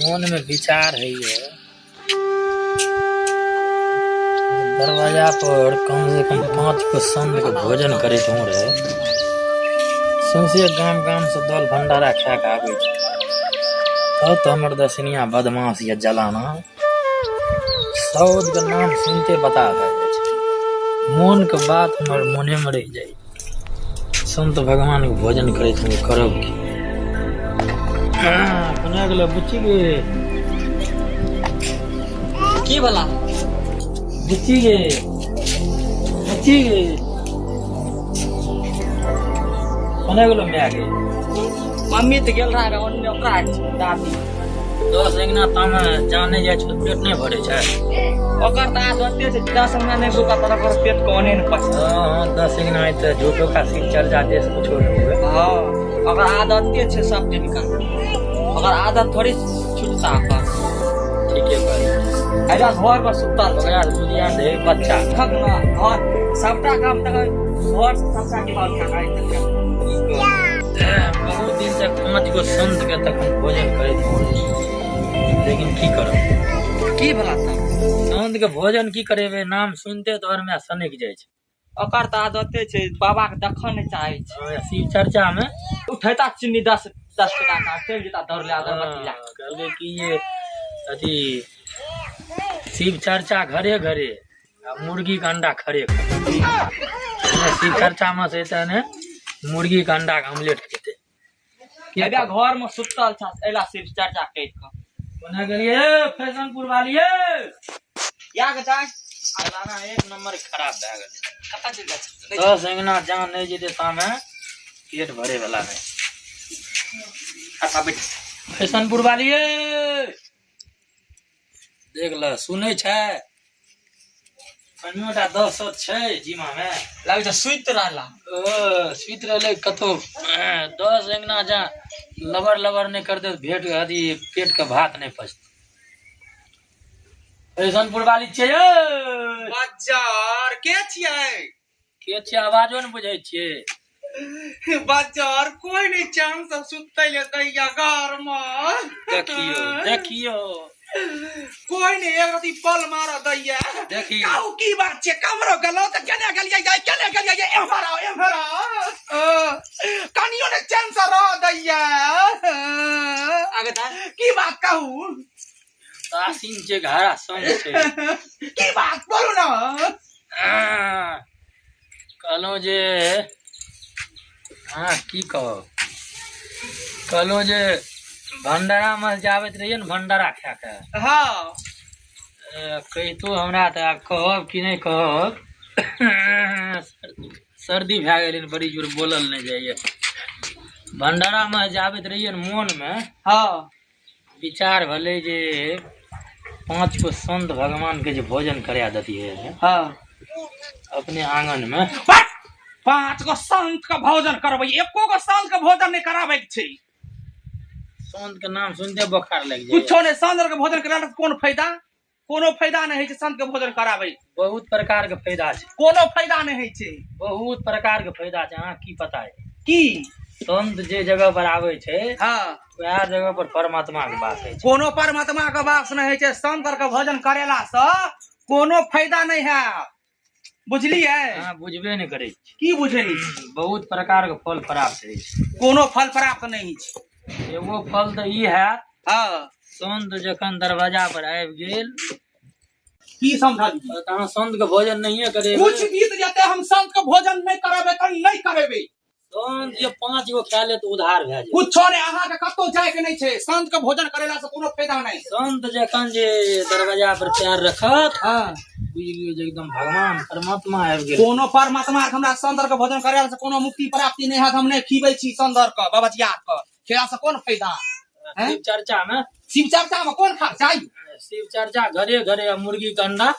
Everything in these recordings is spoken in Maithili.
मोन में विचार होइए दरवाजा पर कम से कम 5 गो संत के भोजन करैत हूँ रहे। सौंसे गाम गाम से दल भंडारा खा के आबै छै। तब तऽ हमर दक्षिणिया बदमाश या जलाना सौद के नाम सुनते बता भए जाइ छै। मोन के बात हमर मोने में रहि जाइ। संत भगवान के भोजन करैत हूँ करब की। कोना गेलै बुच्ची गे? की भला? बुच्ची गे, बुच्ची गे, कोना गेलो माय गे? मम्मी तऽ गेल रहा ओन्ने ओकरा दादी। 10 अंगना तामे जान नहि जाइ छै, पेट नहि भरै छै। ओकर तऽ आदते छै, 10 अंगना नहि भूखा तर ओकर पेट कोने नहि पचतै। हँ, 10 अंगना है तऽ झूठो का शिव चर्चा देश कुछो नहि हुए। हँ, ओकर आदते छै सब दिन का, ओकर आदत थोड़ी छुटता ओकर। ठीके कहलियै। एजा घर पर सुतल छै। ओकरा बुझिया दे बच्चा। खक ना, घर सबटा काम तक घर सबटा काम कराइ देलकै। बहुत दिन तक 5 गो संत के तखन भोजन करैत हों, लेकिन की करब? की भला तब? संत के भोजन की करेबै, नाम सुनते तोहर माय सनकि जाइ छै। ओकर तऽ आदते छै, बाबा के देखऽ नहि चाहै छै। हँ, शिव चर्चा में उठेता चिन्नी 10 10 टका का चलि जेता दौड़ले अगरबत्ती लए। हँ, कहलकै कि ये अथी शिव चर्चा घरे घरे आ मुर्गी के अंडा खरे खरे। शिव चर्चा में से तऽ ने मुर्गी के अंडा के ऑमलेट खेतै। एबे घर में सुतल छ, एला शिव चर्चा करि कऽ। कोना गेलियै फैशनपुर वालियै? या के जाय। सालाना एक नंबर खराब भए गेलै। कतऽ चलि जाइ छै? 10 अंगना जान नहि जेतै तामे पेट भरे वाला नहि। अच्छा बैठ। फैशनपुर वालियै देख ल, सुनै छै? कनियोटा 10 सौ छै जीमा में। लगै छै सुति रहला। ओ सुति रहलै कतौ। 10 अंगना जा लबर लबर नहि करतै भेट अथी पेट के भात नहि पचतै। फैशनपुर वाली छियै यौ। बाजार के छियै? के छियै आवाजो ने बुझै छियै। बाजार कोई नहीं, चांद सब सुतै ले दैया घर में। देखियो देखियो कोई नहीं, एक रति पल मार दैया। देखियो। कहू की बात छै? कमरो गेलो तऽ केने गेलियै जाय, केने गेलियै जाय, एम्हर आओ एम्हर आओ। कनियो ने चैन से रह दैया। आगे दाय। की बात कहू? तासीन छै घारा संग छै। की बात बोलू ना। कहलहुँ जे हाँ की कहब, कहलहुँ जे भंडारा में जाबैत रहियै ने भंडारा खा के। हाँ। कहितो हमरा तऽ आब कहब कि नहि कहब, सर्दी भए गेलै ने, बड़ी जोर बोलल नहि जाइए। भंडारा में जाबैत रहियै ने मोन में हाँ विचार भेलै जे 5 गो संत भगवान के जे भोजन करा देतियै। हाँ। अपने आंगन में। 5 गो संत के भोजन करबै, एको गो संत के भोजन नहि कराबै के छै। संत के नाम सुनते बोखार लागि जाइ। कुछो नहि, संत के भोजन कराला से कोन फायदा? कोनो फायदा नहि होइ छै संत के भोजन कराबै। बहुत प्रकार के फायदा छै। कोनो फायदा नहि होइ छै। बहुत प्रकार के फायदा छै, अहाँ की पता है? की? संत जे जगह पर आबै छै, हाँ, वएह जगह पर परमात्मा के वास होइ छै। कोनो परमात्मा के वास नहि होइ छै। संत के भोजन करेला से कोनो फायदा नहि है, बुझलियै? अहाँ बुझबे नहि करै छी। की बुझै नहि छी? बहुत प्रकार के फल प्राप्त होइ छै। कोनो फल प्राप्त नहि होइ छै। एगो फल तऽ ई हैत। हाँ। संत जखन दरवाजा पर आबि गेल। की समझलियै? तऽ अहाँ संत के भोजन नहिये करेबै। कुछ बीत जेतै, हम संत के भोजन नहि करेबै तऽ नहि करेबै। संत जे 5 गो खा ले तऽ उधार भए जेतै। कुछो नहि, अहाँके कतौ जाय के नहि छै। संत के भोजन करेला से कोनो फायदा नहि। संत जखन जे दरवाजा पर पैर रखत, हाँ, बुझि लियौ जे एकदम भगवान परमात्मा आबि गेल। कोनो परमात्मा के हमरा संत के भोजन करेला से कोनो मुक्ति प्राप्ति नहि हैत। हम नहि खीबै छी संत के, बाबजिया के खेला से कोन फायदा? शिव चर्चा में, शिव चर्चा में कोन खर्चा? शिव चर्चा घरे घरे आ मुर्गी के अंडा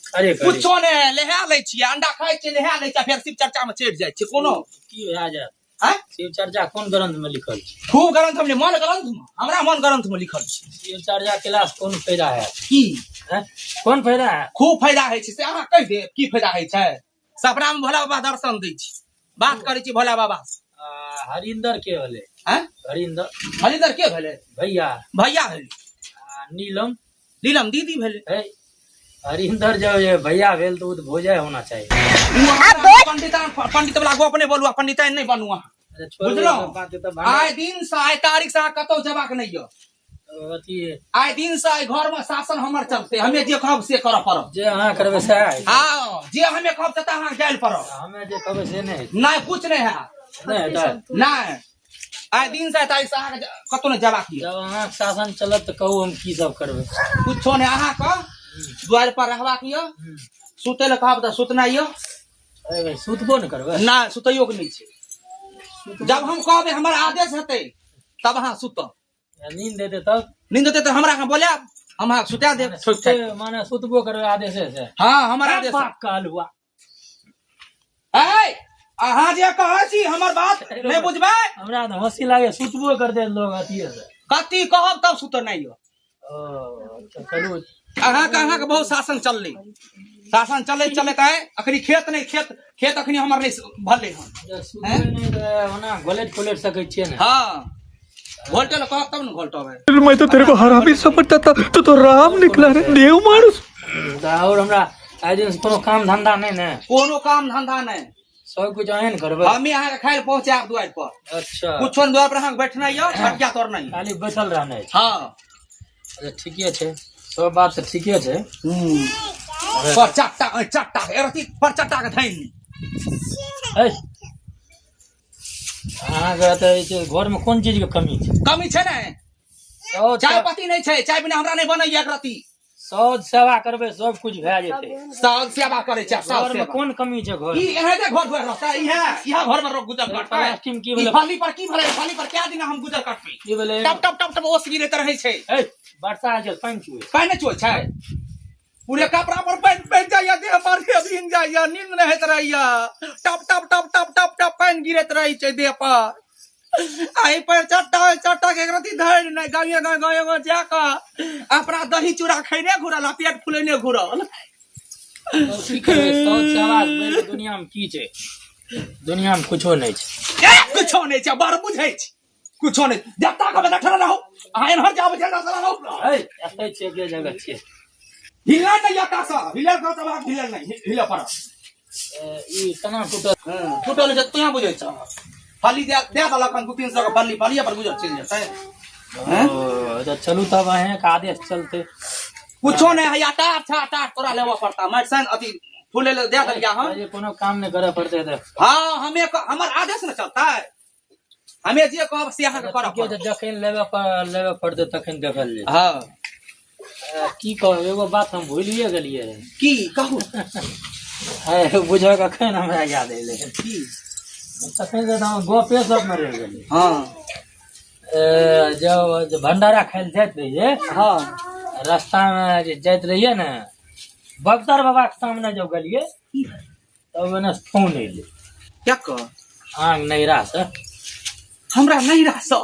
खरे खरे। कुछो नहि, लेहा लै छियै, अंडा खाइ छियै, लेहा लै छियै, फेर शिव चर्चा में चढ़ि जाइ छियै। कोनो की भए जायत? आँय? शिव चर्चा कोन ग्रंथ में लिखल छै? खूब ग्रंथ में, मन ग्रंथ में, हमरा मन ग्रंथ में लिखल छै। शिव चर्चा केला से कोन फायदा है? की? हैं? कोन फायदा है? खूब फायदा होइ छै, से अहाँ कहि देब की फायदा होइ छै। सपना में भोला बाबा दर्शन दै छै, बात करै छी भोला बाबा से। आ हरिंदर के भेलै? हैं? हरिंदर। हरिंदर के भेलै? भैया। भैया भेलै। आ नीलम? नीलम दीदी भेलै। है, हरिंदर जब जे भैया भेल तऽ ओ तऽ भोजय होना चाही। पंडित पंडित वाला गप नहि बोलू, पंडित नहि बनू अहाँ। अच्छा, छोड़ू। बुझलहुँ? ई सब बात तऽ आइ दिन से, आइ तारीख से अहाँ कतौ जेबाक नहि यऽ। अथी आइ दिन से आइ घर में शासन हमर चलते, हमे जे कहब से करऽ पड़त। जे अहाँ करबै सएह हेतै। हाँ, जे हमे कहब ततऽ अहाँ जाय पड़त। हमे जे कहबै से नहि हेतै? नहि, कुछ नहि हैत। नहि हेतै? नहि, आइ दिन से तारीख से अहाँके कतौ नहि जेबाक यऽ। जब अहाँके शासन चलत तऽ कहू हम की सब करबै। कुछो नहि, अहाँके दुआरि पर रहबाक यऽ, सुतै लए कहब तऽ सुतनाइ यऽ। अरे भाई, सुतबो ने करबै? नहि, सुतैयो के नहि छै। जब हम कहबै, हमर आदेश हेतै, तब अहाँ सुतब। नींद देते तब? नींद देतै तऽ हमरा अहाँ बोलायब, हम अहाँके सुता देब ठोकि ठाकि। माने सुतबो करबै आदेशे से? हाँ, हमर आदेश। बाप का हलुआ। ऐ, अहाँ जे कहै छी हमर बात नहि बुझबै? हमरा तऽ हँसी लागे, सुतबो करते लोग अथिये से। कथी कहब तब सुतनाइ यऽ। ओ तऽ चलू। अहाँके अहाँके बहुत शासन चललै, शासन चलैत चलैत आइ अखनी खेत नहि, खेत खेत अखनी हमर नहि भरलै हन। जब सुतबै नहि तऽ ओना घोलैट खोलैट सकै छियै ने? हाँ, घोलटे लए कहब तब ने घोलटबै। मैं तो तेरे को हरामी समझता था, तू तो राम निकला रे, देव मानुस। तऽ आओर हमरा आइ दिन से कोनो काम धंधा नहि ने? कोनो काम धंधा नहि। सब कुछ अहें ने करबै? हमी अहाँके खाय लए पहुँचायब दुआरि पर। अच्छा। कुछो ने, दुआरि पर अहाँके बैठनाइ यऽ, खटिया तोड़नाइ यऽ। खाली बैठल रहनाइ छै? हाँ। अच्छा, ठीके छै, सब बात तऽ ठीके छै। पर चट्टा ऐ, चट्टा एरती पर चट्टा के धैन। ऐ, अहाँके तऽ जे छै घरमे कोन चीजके कमी छै? कमी छै ने। सब चाय पत्ती नहि छै, चाय बिना हमरा नहि बनैया एक रत्ती। सब सेवा करबै, सब कुछ भए जेतै। सब सेवा करै छै, सब घरमे सेवा। कोन कमी छै घर? ई एनाहिते घर दुआरि रहतै? इएह इएह घर मे गुजर कटतै? प्लास्टिक की ई भेलै? फली पर की भेलै? फली पर क्या दिन हम गुजर कटबै? की भेलै? टप टप टप टप ओस गिरैत रहै छै। ऐ, वर्षा होइ छै, पानि चुबै? पानि नहि चुअै छै, पूरे कपड़ा पर पानि पड़ि जाइया, देह पर से भींग जाइया, नींद नहि होइत रहैया, टप टप टप टप टप टप पानि गिरैत रहै छै देह पर। एहि पर चट्टा चट्टा के एक रत्ती धरि नहि, गाँवे गाँव गाँवे गाँव जा कऽ अपना दही चूड़ा खैने घुरल आ पेट फुलेने घुरल। तब की करबै? सब सेवा से बढ़ि कऽ दुनिया मे की छै? दुनिया मे कुछो नहि छै। ए, कुछो नहि छै, बड़ बुझै छी, कुछो नहि। जत्ता कहबै तखन रहू, अहाँ एन्हर जाबै छै रहू। है, एतै छियै, एके जगह छियै। हिलना नहि जत्ता सँ, हिलल कहत तऽ अहाँके हिलल नहि हिलऽ पड़त। ए, ई केना टूटल? टूटल छै, तू बुझै छह? फली दए दए देलक हन 2-3 सए के फली, फलिए पर गुजर चलि जेतै। ओ, तऽ चलू तब अहेंके आदेश चलतै। कुछो नहि है, आटा अच्छा आटा तोरा लेबऽ पड़ता, माटि सन अथी फूले लए दए देलिया हन। जे कोनो काम नहि करऽ पड़तै तऽ? हाँ, हमे हमर आदेश ने चलतै, हमे जे कहब से अहाँके करऽ ठीके छै। पड़त। जखन लेबऽ पर लेबऽ पड़तै तखन देखल जेतै। हाँ। की कहब, एगो बात हम भूलिए गेलियै रहए। की कहू? है, बुझक अखन हमरा याद एलै। की? तखन तऽ हम गपे सबमे रहि गेलियै। ए, जब जब भंडारा खाय लए जाइत रहियै, रास्तामे जे जाइत रहियै ने, बक्सर बाबाके सामने जब गेलियै तब एने फोन एलै। क्या कह? अहाँके नैहरासँ। हमरा नैहरा सँ?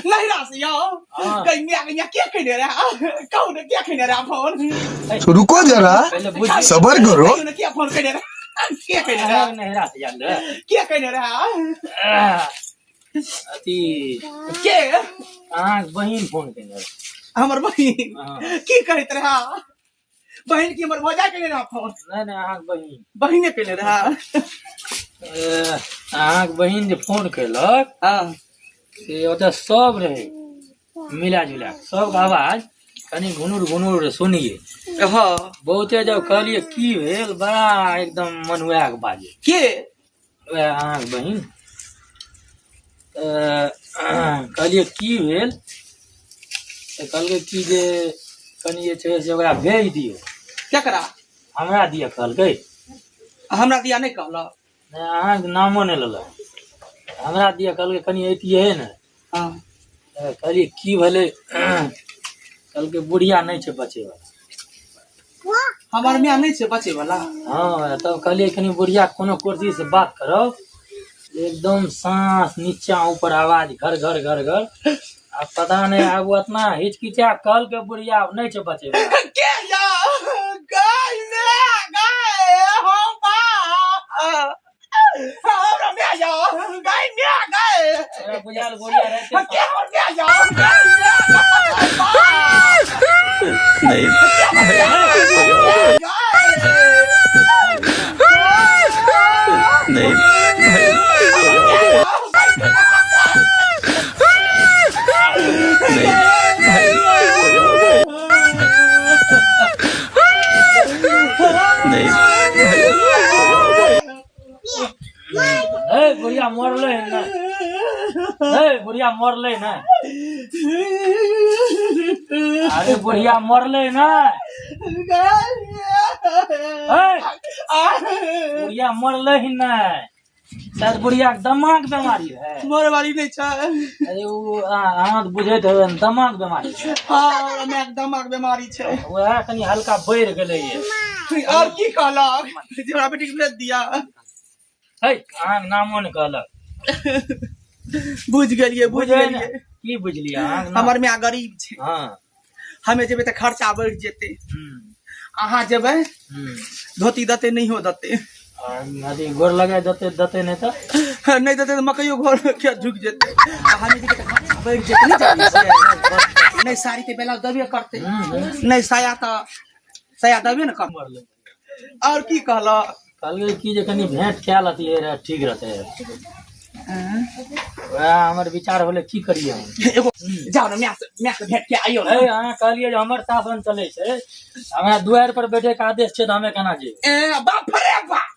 नैहरा से यौ? हाँ। कन्या कन्या के कहने रहे, कहू ने, के कहने रहे फोन? रुको जरा, पहिले बुझ सबर करो। कहियौ ने, के फोन कहने रहे, के कहने रहे? अहाँके नैहरासँ याद रहै? के कहने रहे? अथी के? अहाँके बहिन फोन केने रहै। हमर बहिन? हाँ। की कहैत रहे बहिन? की हमर भौजा केने रहे फोन? नहि नहि, अहाँके बहिन। बहिने केने रहे? ए, अहाँके बहिन जे फोन केलक से ओतऽ सब रहै मिला जुला कऽ, सबके आवाज कनि घुनुर घुनुर सुनियै। बहुते जब कहलियै की भेल, बड़ा एकदम मनुआ के बाजै। के? वएह अहाँके बहिन। तऽ कहलियै की भेल, तऽ कहलकै की जे कनि जे छै से ओकरा भेज दियौ। केकरा? हमरा दिअ कहलकै। हमरा दिया नहि कहलक? नहि, अहाँके नामो नहि लेलक, हमरा दिअ कहलकै, कनि अइतियै ने। तऽ कहलियै की भेलै, कहलकै बुढ़िया नहि छै बचैवला। हमर माय नहि छै बचे वाला? हँ, तब कहलियै कनि बुढ़िया कोनो कुर्सी से बात करब, एकदम साँस नीचा ऊपर आवाज घर घर घर घर, आ पता नहि आब ओतना हिचकिचा कहलकै बुढ़िया आब नहि छै बचैवला। के या गाय ने गाय, हम बा हमरा माय माय यौ गै माय गै तोरा बुझायल बुढ़िया रहते के हमर माय यौ गै माय नहीं नहीं नहीं ए बुढ़िया मरलै ने ए बुढ़िया मरलै ने अरे बुढ़िया मरलै ने ए बुढ़िया मरलै ने शायद बुढ़िया के दिमाग बीमारी है मरे वाली नहीं छै अरे ओ अहाँ तऽ बुझैत हेबै ने दिमाग बीमारी छै हाँ हमरा मायके दिमाग बीमारी छै वएह कनि हल्का बढ़ि गेलै ये और की कहलक जे हमरा बेटी के भेज दिया है अहाँके नामो नहि कहलक बुझ गेलियै बुझ बुझै ने गेलियै की बुझलियै अहाँके नाम हमर माय गरीब छै हँ हमे जेबै तऽ खर्चा बढ़ि जेतै हम्म, अहाँ जेबै हम्म। धोती देतै नहियो देतै आ, अथी गोर लगाय देतै देतै नहि तऽ नहि देतै तऽ मकइयो घर के झुकि जेतै आ हमे जेबै तऽ खर्चा बढ़ि जेतै नहि जानै छियै नहि साड़ी के बेला देबे करतै नहि साया तऽ साया देबे ने करतै मरलै आओर की कहलक कहलियै की जे कनि भेंट कए लतियै रहए ठीक रहतै वएह हमर विचार होलै की करियै हम एगो जाउ ने माय से माय से भेंट के आइयो ने ए अहाँ कहलियै जे हमर शासन चलै छै हमरा दुआरि पर बैठे के आदेश छै तऽ हमे केना जेबै ए बाप रे बाप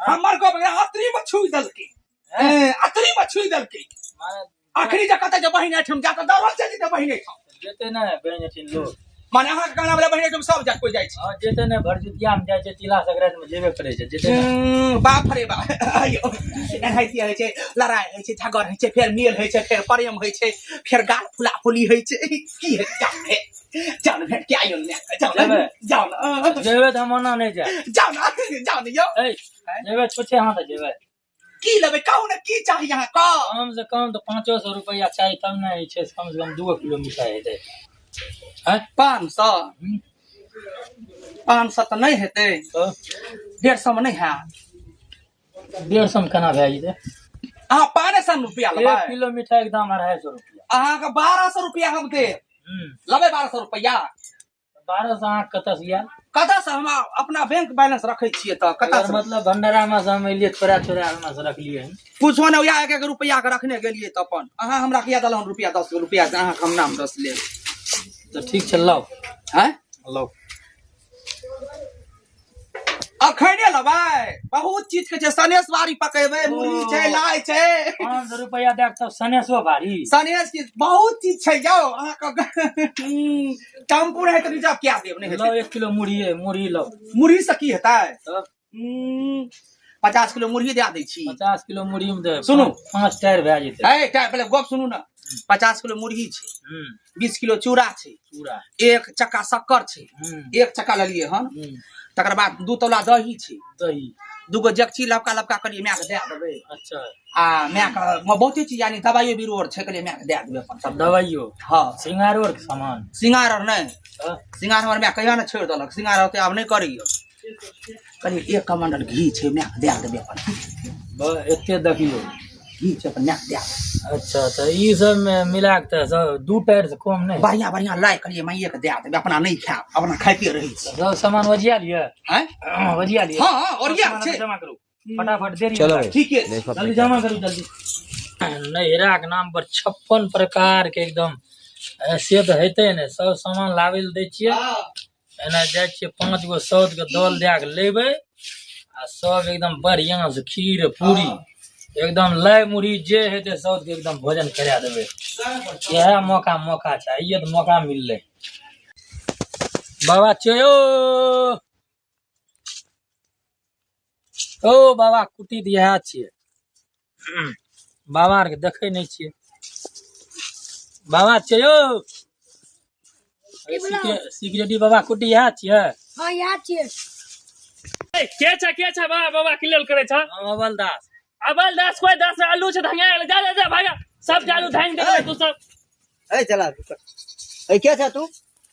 हमर गप अतरी में छुई देलकै ए अतरी में छुई देलकै माने अखनी जे कतऽ जे बहिन एहिठाम जा कऽ दौड़ल चलि जेतै बहिन एहिठाम जेतै ने बहिन एहिठाम लोक माने अहाँके कहना वाला बहिन एहिठाम सब जा कोइ जाइ छै हँ जेतै ने भरदुतिया मे जाइ छै तिला संक्रांति मे जेबे करै छै जेतै ने बाप रे बाप अयो एनाहिते होइ छै लड़ाइ होइ छै झगड़ होइ छै फेर मेल होइ छै फेर प्रेम होइ छै फेर गाल फुला फुली होइ छै की होइ छै जाउ ने जाउ ने भेंट के आइयो ने जाउ ने जेबै। जाउ ने जेबै तऽ हम ओना नहि जायब जाउ ने जाउ ने यौ ए जेबै छुछे हाथ जेबै की लेबै कहू ने की चाही अहाँ कह कम से कम तऽ 500 रुपैआ चाही तब ने जे छै से कम से कम 2 किलो मिठाइ हेतै आँय 500 500 तऽ नहि हेतै तऽ 150 मे नहि हैत 150 मे केना भए जेतै अहाँ 500 रुपया एक लेबै किलो मिठाइके दाम 250 रुपया अहाँके 1200 रुपया हम देब लेबै 1200 रुपया 1200 अहाँ कतऽ से आयल कतऽ से हम अपना बैंक बैलेंस रखै छियै तऽ कतऽ एकर से मतलब भंडारा से हम एलियै थोड़ा थोड़ा हमरा से रखलियै हन कुछो ने उएह एक एक रुपया के रखने गेलियै तऽ अपन अहाँ हमरा किया देलहुँ रुपया 10 गो रुपया से अहाँके हम नाम दस लेब तऽ ठीक छै लाउ आँय लाउ अखने लेबै बहुत चीज के छै सनेस बारी पकेबै मुरही छै लाइ छै 500 रुपया दए के तब सनेसो बारी सनेस की बहुत चीज छै यौ अहाँके टेम्पू रहै तऽ रिजर्व कए देब नहि लाउ हेतै 1 किलो मुरही मुरही लाउ मुरही से की हेतै तब 50 किलो मुरही दए दै छी 50 किलो मुरही में दे सुनू। 5 टायर भए जेतै है टायर पहिले गप सुनू ने 50 किलो मुरही छै 20 किलो चूड़ा छै चूड़ा 1 चक्का शक्कर छै 1 चक्का लेलियै हन तकर बाद 2 तौला दही छै दही 2 गो जेकची लपका लपका कहलियै मायके दए देबै अच्छा आ मायके बहुते चीज यानी दवाइयो बीरो आर छै कहलियै मायके दए देबै अपन सब दवाइयो हँ सिंगारो आर के सामान सिंगार आर नहि तऽ सिंगार हमर माय कहिया ने छोड़ि देलक सिंगार होते आब नहि करैया कहलियै 1 कमंडल घी छै मायके दए देबै अपन बस एते देखियौ घी छै अपन मायके दए देबै अच्छा तऽ ई सब में मिला के तऽ सब 2 टायर से कम नहि बढ़िया बढ़िया लाइ कहलियै माइये के दए देबै अपना नहि खायब अपना खाइते रहै छी सब सामान ओझिया लिअ आँय ओझिया लिअ हँ हँ ओरिया सामान छै जमा करू फटाफट देरी चलो ठीके छै जल्दी जमा करू जल्दी नैहरा के नाम पर 56 प्रकार के एकदम से तऽ हेतै ने सब सामान लाबै लए दै छियै एना जाइ छियै 5 गो सौद के दल दए के लेबै आ सब एकदम बढ़िया से खीर पूरी एकदम लाइ मुरही जे हेतै सौद के एकदम भोजन करा देबै इएह मौका मौका छै आइए तऽ मौका मिललै बाबा चयो ओ बाबा कुटी तऽ इएह छियै बाबा आरके देखै नहि छियै बाबा छियै यौ सिक्योरिटी बाबा कुटी इएह छियै हाँ इएह छियै के छै के छै बाबा बाबा की लेल करै छ हम अबल दास अबल दास कोई 10 आलू छै धंगा गेलै जा जा जा भागा सब के आलू धांग दे तू सब ए चला ए के छ तू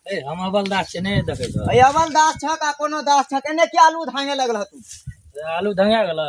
ए हम अबल दास छै नहि देखै छौ ए अबल दास छक आ कोनो दास छक एने के आलू धांगे लगल तू आलू धंगा गेल